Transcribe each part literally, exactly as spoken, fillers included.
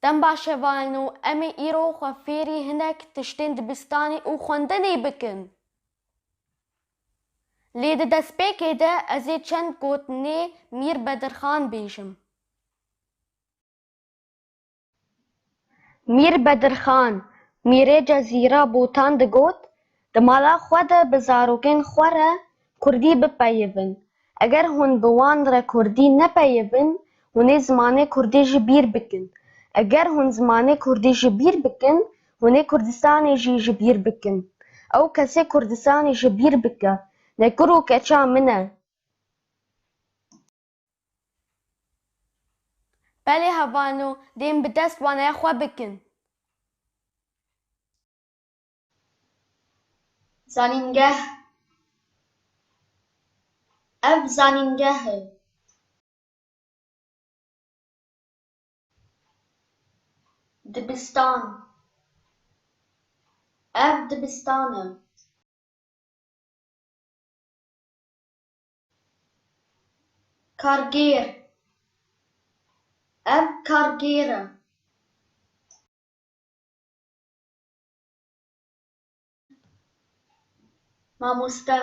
Dem baş hevalno, em ê îro xwe fêrî hinek tiştên dibistanê û xwendinê bikin. Lê di destpêkê de ez ê çend gotinê Mîr Bedirxan bêjim. Mîr Bedirxan, Mîrê Cezîra Botan digot, di mala xwe de bi zarokên xwe re kurdî bipeyivin. Eger hûn bi wan re kurdî nepeyivin, hûn ê zimanê kurdî ji bîr bikin. Eger hûn zimanê kurdî ji bîr bikin, hûn ê Kurdistanê jî ji bîr bikin. Ew kesê Kurdistanê ji bîr bike, ne kur û keça min e. Belê hevalno, dê em bi dest waneya xwe bikin. Zanîngeh. Ev zanîngeh e. Dibistan. Ev dibistan e. Kargêr. Ev kargêr e. Mamoste.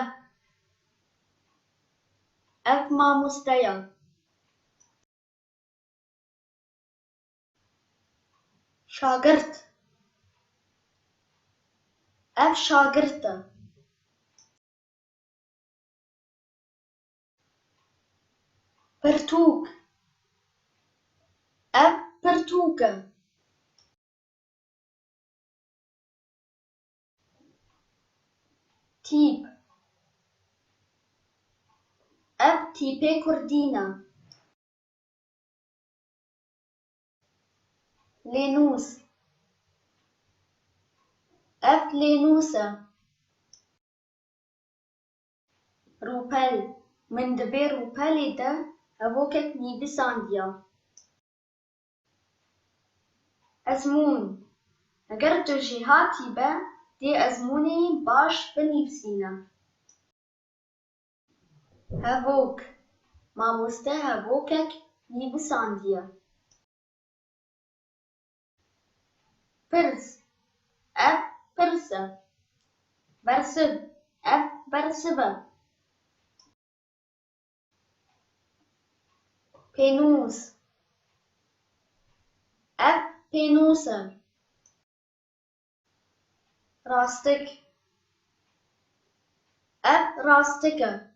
Ev mamoste ye. Şagirt. Ev şagirt e. Pirtûk. Ev pirtûk e. Tîp. Ev tîpê kurdî ne. Lênûs. Ev lênûs e. Rûpel. Min di vê rûpelê de hevokek nivîsandiye. Ezmûn. Eger tu jêhatî be, dê ezmûnê baş binivîsîne. Hevok. Mamoste hevokek nivîsandiye. Pirs. Ev pirs e. Bersiv. Ev bersiv e. Pênûs. Ev pênûs e. Rastik. Ev rastik e.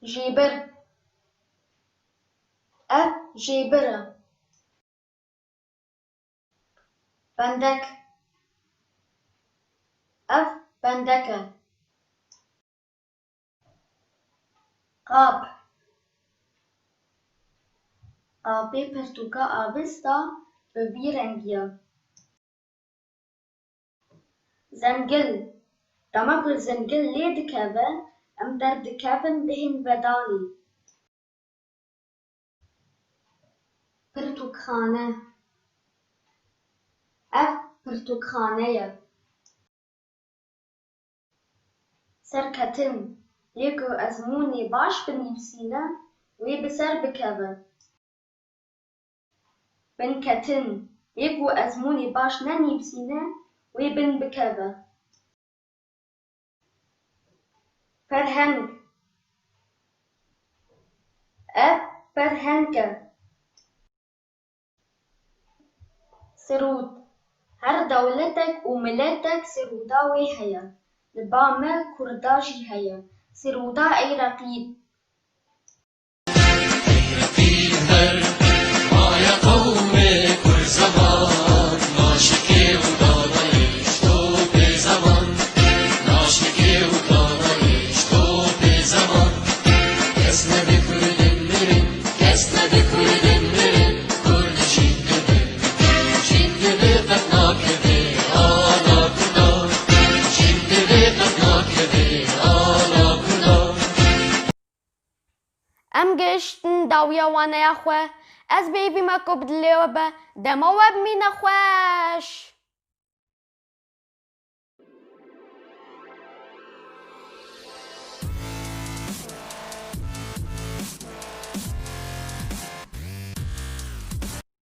Jêbir. Ev jêbir e. Bendek. Ev bendek e. Qap. Qapê pirtûka avista bi vî rengî ye. Zengil. Dema ku zengil lê dikeve, em derdikevin bihên vedanê. Pirtûkxane. Ev pirtûkxane ye. Serketin. Yê ku ezmûnê baş binivîsîne, wê bi ser bikeve. Binketin. Yê ku ezmûnê baş nenivîsîne, wê bin bikeve. Ferheng. Ev ferheng e. Sirûd. Her dewletek û miletek sirûda wê heye. Li ba me Kurda jî heye. Sirûda ey reqîb. Em gihiştin dawiya waneya xwe. Ez bi hêvî me ku bi dilê we be. Dema we bimîne xweş.